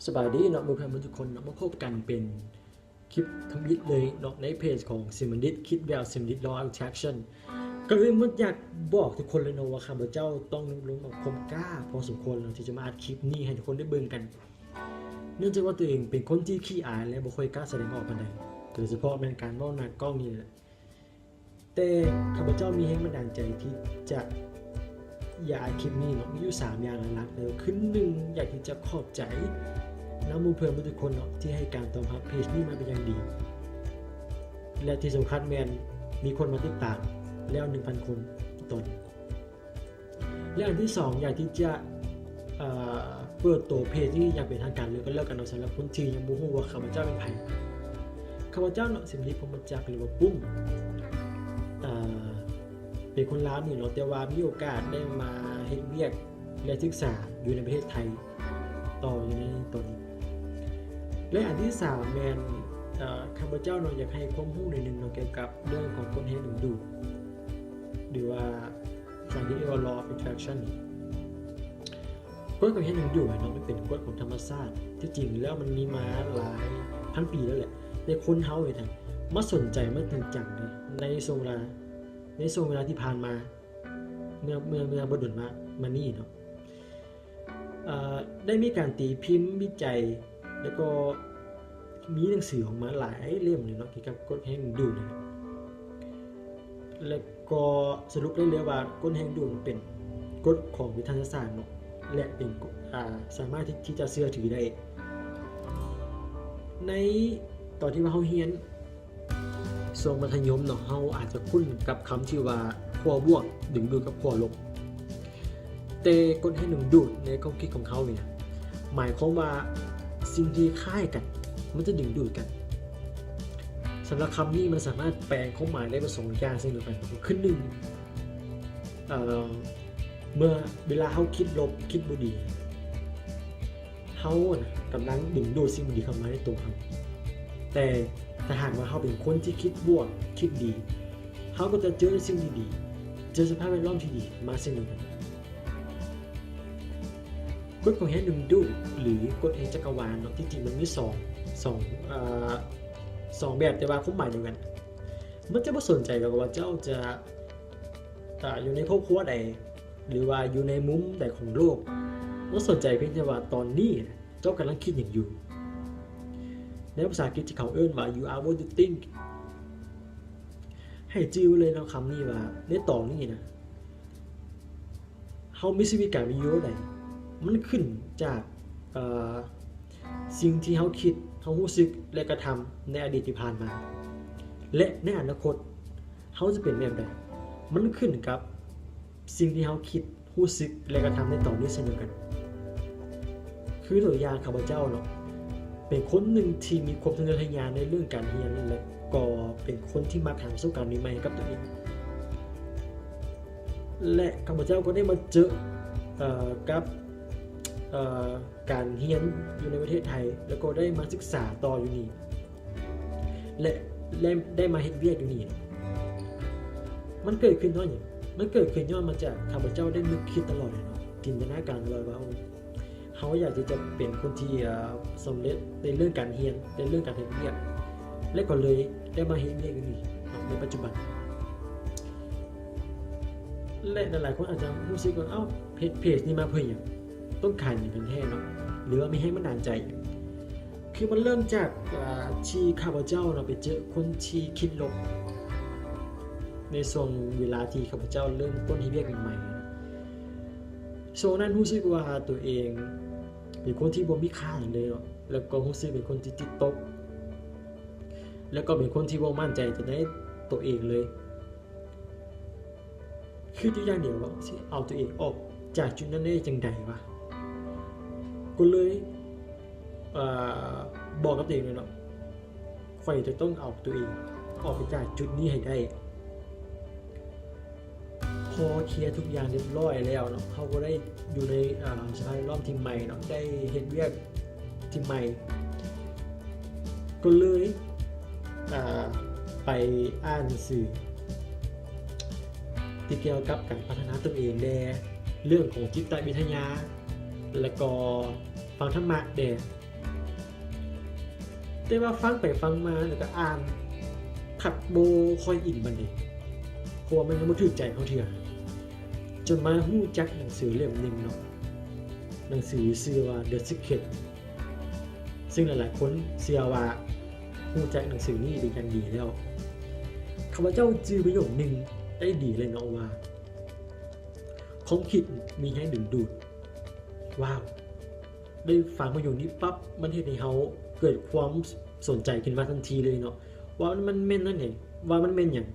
ສະບາຍດີເນາະ ໝູ່ເພື່ອນໝົດທຸກຄົນເນາະ ມາພົບກັນເປັນຄລິບທຳອິດເລີຍເນາະ ໃນເພຈຂອງສິມບັນດິດ ຄິດແບບສິມບັນດິດ Law of Attraction. ກ່ອນອື່ນໝົດຢາກບອກທຸກຄົນເລີຍເນາະວ່າ ຂ້າພະເຈົ້າຕ້ອງລວບລວມເອົາຄວາມກ້າພໍສົມຄວນເນາະ ທີ່ຈະມາອັດຄລິບນີ້ໃຫ້ທຸກຄົນໄດ້ເບິ່ງກັນ ເນື່ອງຈາກວ່າຕົວເອງເປັນຄົນທີ່ຂີ້ອາຍ ແລະ ບໍ່ຄ່ອຍກ້າສະແດງອອກປານໃດ ໂດຍສະເພາະແມ່ນການເວົ້າໜ້າກ້ອງນີ້ແຫຼະ. ແຕ່ຂ້າພະເຈົ້າມີແຮງບັນດານໃຈທີ່ຈະຢາກອັດຄລິບນີ້ເນາະ ມີຢູ່ສາມຢ່າງຫຼັກໆ ເລີຍ. ຄື ໜຶ່ງ ຢາກທີ່ຈະຂອບໃຈນຳໝູ່ເພື່ອນໝົດທຸກຄົນເນາະ ທີ່ໃຫ້ການຕອບຮັບເພຈນີ້ມາເປັນຢ່າງດີ ແລະ ທີ່ສຳຄັນແມ່ນມີຄົນມາຕິດຕາມແລ້ວໜຶ່ງພັນຄົນຕອນນີ້. ແລະ ອັນທີສອງ ຢາກທີ່ຈະ ເອີ ເປີດໂຕເພຈນີ້ຢ່າງເປັນທາງການເລີຍກໍແລ້ວກັນເນາະ ສຳລັບຄົນທີ່ຍັງບໍ່ຮູ້ວ່າຂ້າພະເຈົ້າເປັນໃຜ. ຂ້າພະເຈົ້າເນາະ ສິມລິ ພົມມະຈັກ ຫຼືວ່າປຸ້ມ ເອີ ເປັນຄົນລາວນີ້ເນາະ ແຕ່ວ່າມີໂອກາດໄດ້ມາເຮັດວຽກ ແລະ ສຶກສາຢູ່ໃນປະເທດໄທຕໍ່ຢູ່ໃນຕອນນີ້. ແລະ ອັນທີສາມແມ່ນ ເອີ ຂ້າພະເຈົ້າເນາະ ຢາກໃຫ້ຄວາມຮູ້ໜ້ອຍໜຶ່ງເນາະ ກ່ຽວກັບເລື່ອງຂອງກົດແຮງດຶງດູດ ຫຼືວ່າ ພາສາອັງກິດເອີ້ນວ່າ law of attraction. ກົດຂອງແຮງດຶງດູດເນາະ ມັນເປັນກົດຂອງທຳມະຊາດ. ທີ່ຈິງແລ້ວມັນມີມາຫຼາຍພັນປີແລ້ວແຫຼະ ແຕ່ຄົນເຮົານີ້ນະ ມາສົນໃຈ ມາຈິງຈັງເລີຍ ໃນຊ່ວງເວລາ ໃນຊ່ວງເວລາທີ່ຜ່ານມາ ເມື່ອ ເມື່ອ ເມື່ອບໍ່ດົນມາ ມານີ້ເນາະ. ເອີ ໄດ້ມີການຕີພິມ ວິໄຈ ແລ້ວກໍມີໜັງສືອອກມາຫຼາຍເຫຼັ້ມເລີຍເນາະ ກ່ຽວກັບກົດແຮງດຶງດູດນີ້ ແລ້ວກໍສະຫຼຸບໄດ້ເລີຍວ່າ ກົດແຮງດຶງດູດເປັນກົດຂອງວິທະຍາສາດເນາະ ແລະ ເປັນກົດ ອາ ສາມາດທີ່ ທີ່ຈະເຊື່ອຖືໄດ້. ໃນຕອນທີ່ວ່າເຮົາຮຽນ ຊ່ວງມັດທະຍົມເນາະ ເຮົາອາດຈະຄຸ້ນກັບຄຳທີ່ວ່າ ຂົ້ວບວກດຶງດູດກັບຂົ້ວລົບ. ແຕ່ກົດແຮງດຶງດູດໃນຄວາມຄິດຂອງເຮົານີ້ນະ ໝາຍຄວາມວ່າສິ່ງທີ່ຄ້າຍກັນ ມັນຈະດຶງດູດກັນ. ສຳລັບຄຳນີ້ມັນສາມາດແປງຄວາມໝາຍໄດ້ເປັນສອງຢ່າງເຊັ່ນດຽວກັນ ຄື ໜຶ່ງ ເອີ ເມື່ອເວລາເຮົາຄິດລົບ ຄິດບໍ່ດີ ເຮົານະກຳລັງດຶງດູດສິ່ງບໍ່ດີເຂົ້າມາໃນໂຕເຮົາ. ແຕ່ຖ້າຫາກວ່າເຮົາເປັນຄົນທີ່ຄິດບວກ ຄິດດີ ເຮົາກໍຈະເຈີສິ່ງດີໆ ເຈີສະພາບແວດລ້ອມທີ່ດີມາເຊັ່ນດຽວກັນ. ກົດຂອງແຮງດຶງດູດ ຫຼື ກົດແຫ່ງຈັກກະວານເນາະ ທີ່ຈິງມັນມີສອງ ສອງ ເອີ ສອງແບບ ແຕ່ວ່າຄວາມໝາຍດຽວກັນ. ມັນຈະບໍ່ສົນໃຈດອກວ່າເຈົ້າຈະ ອາ ຢູ່ໃນຄອບຄົວໃດ ຫຼືວ່າຢູ່ໃນມຸມໃດຂອງໂລກ, ບໍ່ສົນໃຈ, ພຽງແຕ່ວ່າຕອນນີ້ເຈົ້າກຳລັງຄິດຫຍັງຢູ່. ໃນພາສາອັງກິດທີ່ເຂົາເອີ້ນວ່າ you are what you think. ໃຫ້ຈື່ໄວ້ເລີຍເນາະຄຳນີ້ວ່າ ໃນຕອນນີ້ນະ ເຮົາມີຊີວິດການມີຢູ່ແນວໃດ ມັນຂຶ້ນຈາກ ເອີ ສິ່ງທີ່ເຮົາຄິດ, ເຮົາຮູ້ສຶກ ແລະ ກະທຳໃນອະດີດທີ່ຜ່ານມາ ແລະ ໃນອະນາຄົດ ເຮົາຈະເປັນແບບໃດ ມັນຂຶ້ນກັບສິ່ງທີ່ເຮົາຄິດ, ຮູ້ສຶກ ແລະ ກະທຳໃນຕອນນີ້ເຊັ່ນດຽວກັນ. ຄືຕົວຢ່າງຂ້າພະເຈົ້າເນາະ ເປັນຄົນໜຶ່ງທີ່ມີຄວາມທະເຍີທະຍານໃນເລື່ອງການຮຽນ ແລະ ກໍເປັນຄົນທີ່ມັກຫາປະສົບການໃໝ່ໆໃຫ້ກັບຕົວເອງ ແລະ ຂ້າພະເຈົ້າກໍໄດ້ມາເຈີ ເອີ ກັບ ເອີ ການຮຽນຢູ່ໃນປະເທດໄທ ແລ້ວກໍໄດ້ມາສຶກສາຕໍ່ຢູ່ນີ້ ແລະ ແລະ ໄດ້ມາເຮັດວຽກຢູ່ນີ້. ມັນເກີດຂຶ້ນຍ້ອນຫຍັງ? ມັນເກີດຂຶ້ນຍ້ອນມາຈາກຂ້າພະເຈົ້າໄດ້ນຶກຄິດຕະຫຼອດເນາະ, ຈິນຕະນາການຕະຫຼອດວ່າ ເຮົາຢາກທີ່ຈະເປັນຄົນທີ່ ເອີ ສຳເລັດໃນເລື່ອງການຮຽນ, ໃນເລື່ອງການເຮັດວຽກ ແລະ ກໍເລີຍໄດ້ມາເຮັດວຽກຢູ່ນີ້ເນາະ ໃນປັດຈຸບັນ. ແລະ ຫຼາຍໆຄົນອາດຈະຮູ້ສຶກວ່າ ເອົ້າ ເຮັດເພຈນີ້ມາເພື່ອຫຍັງ? ຕ້ອງການຫຍັງກັນແທ້ເນາະ ຫຼືວ່າມີແຮງບັນດານໃຈຫຍັງ? ຄືມັນເລີ່ມຈາກ ອາ ທີ່ຂ້າພະເຈົ້າເນາະ ໄປເຈີຄົນທີ່ຄິດລົບ ໃນຊ່ວງເວລາທີ່ຂ້າພະເຈົ້າເລີ່ມຕົ້ນເຮັດວຽກໃໝ່ໆ. ຊ່ວງນັ້ນຮູ້ສຶກວ່າຕົວເອງເປັນຄົນທີ່ບໍ່ມີຄ່າຫຍັງເລີຍເນາະ ແລ້ວກໍຮູ້ສຶກເປັນຄົນທີ່ຕິດຕົກ ແລ້ວກໍເປັນຄົນທີ່ບໍ່ໝັ້ນໃຈໃນຕົວເອງເລີຍ. ຄິດຢູ່ຢ່າງດຽວວ່າ ຊິເອົາຕົວເອງອອກຈາກຈຸດນັ້ນໄດ້ຈັ່ງໃດວະ? ກໍເລີຍ ເອີ ບອກກັບຕົວເອງເລີຍເນາະ, ຂ້ອຍຈະຕ້ອງເອົາຕົວເອງອອກໄປຈາກຈຸດນີ້ໃຫ້ໄດ້. ພໍເຄຍທຸກຢ່າງຮຽບຮ້ອຍແລ້ວເນາະ, ເຮົາກໍໄດ້ຢູ່ໃນ ເອີ ສະພາບແວດລ້ອມທີ່ໃໝ່ເນາະ, ໄດ້ເຮັດວຽກ ທີ່ໃໝ່ ກໍເລີຍ ເອີ ໄປອ່ານໜັງສືທີ່ກ່ຽວກັບການພັດທະນາຕົນເອງແດ່, ເລື່ອງຂອງຈິດຕະວິທະຍາ ແລ້ວກໍຟັງທຳມະແດ່. ແຕ່ວ່າຟັງໄປຟັງມາ ແລ້ວກໍອ່ານພັດບໍ່ຄ່ອຍອິນປານໃດ ເພາະວ່າມັນຍັງບໍ່ຖືກໃຈເຮົາເທື່ອ ຈົນມາຮູ້ຈັກໜັງສືເຫຼັ້ມໜຶ່ງເນາະ ໜັງສືຊື່ວ່າ The Secret ຊຶ່ງຫຼາຍໆຄົນເຊື່ອວ່າຮູ້ຈັກໜັງສືນີ້ເປັນຢ່າງດີແລ້ວ. ຂ້າພະເຈົ້າຈື່ປະໂຫຍກໜຶ່ງໄດ້ດີເລີຍເນາະວ່າ ຄວາມຄິດມີແຮງດຶງດູດ. ວ້າວ! ໄດ້ຟັງປະໂຫຍກນີ້ປັບ ມັນເຮັດໃຫ້ເຮົາເກີດຄວາມສົນໃຈຂຶ້ນມາທັນທີເລີຍເນາະ ວ່າມັນແມ່ນນັ້ນເອງ ວ່າມັນແມ່ນຫຍັງ?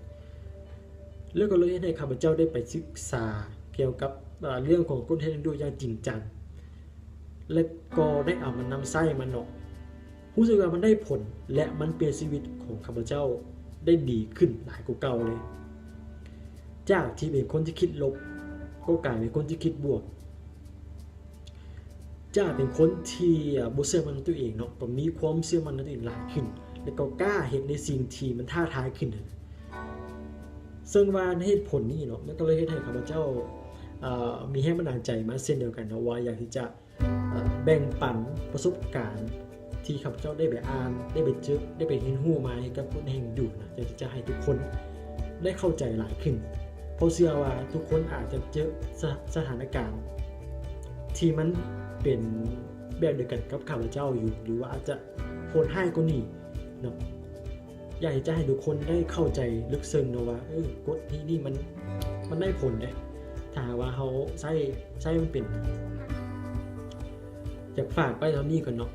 ແລ້ວກໍເລີຍເຮັດໃຫ້ຂ້າພະເຈົ້າໄດ້ໄປສຶກສາກ່ຽວກັບ ເອີ່ ເລື່ອງຂອງກົດແຮງດຶງດູດຢ່າງຈິງຈັງ ແລະ ກໍໄດ້ເອົາມານຳໃຊ້ມັນເນາະ. ຮູ້ສຶກວ່າມັນໄດ້ຜົນ ແລະ ມັນປ່ຽນຊີວິດຂອງຂ້າພະເຈົ້າໄດ້ດີຂຶ້ນຫຼາຍກວ່າເກົ່າເລີຍ. ຈາກທີ່ເປັນຄົນທີ່ຄິດລົບ ກໍກາຍເປັນຄົນທີ່ຄິດບວກ. ຈາກເປັນຄົນທີ່ ເອີ່ ບໍ່ເຊື່ອໝັ້ນໃນຕົວເອງເນາະ ກໍມີຄວາມເຊື່ອໝັ້ນໃນຕົວເອງຫຼາຍຂຶ້ນ ແລະ ກໍກ້າເຮັດໃນສິ່ງທີ່ມັນທ້າທາຍຂຶ້ນ. ເຊິ່ງວ່າໃນເຫດຜົນນີ້ເນາະ ມັນກໍເລີຍເຮັດໃຫ້ຂ້າພະເຈົ້າ ເອີ່ ມີແຮງບັນດານໃຈມາເຊັ່ນດຽວກັນເນາະ ວ່າຢາກທີ່ຈະ ເອີ່ ແບ່ງປັນປະສົບການທີ່ຂ້າພະເຈົ້າໄດ້ໄປອ່ານ ໄດ້ໄປເຈີ ໄດ້ໄປຮຽນຮູ້ມາໃຫ້ກັບຄົນແຫ່ງຢູ່ນະ ຢາກທີ່ຈະໃຫ້ທຸກຄົນໄດ້ເຂົ້າໃຈຫຼາຍຂຶ້ນ ເພາະເຊື່ອວ່າທຸກຄົນອາດຈະເຈີສະ ສະຖານະການທີ່ມັນເປັນແບບດຽວກັນກັບຂ້າພະເຈົ້າຢູ່ ຫຼືວ່າອາດຈະໂຫດຮ້າຍກວ່ານີ້ເນາະ. ຢາກທີ່ຈະໃຫ້ທຸກຄົນໄດ້ເຂົ້າໃຈເລິກເຊິ່ງເນາະວ່າ ເອີ ກົດນີ້ນີ້ມັນ ມັນໄດ້ຜົນເດ້ ຖ້າຫາກວ່າເຮົາໃຊ້ ໃຊ້ມັນເປັນ. ຢາກຝາກໄວ້ເທົ່ານີ້ກ່ອນເນາະ.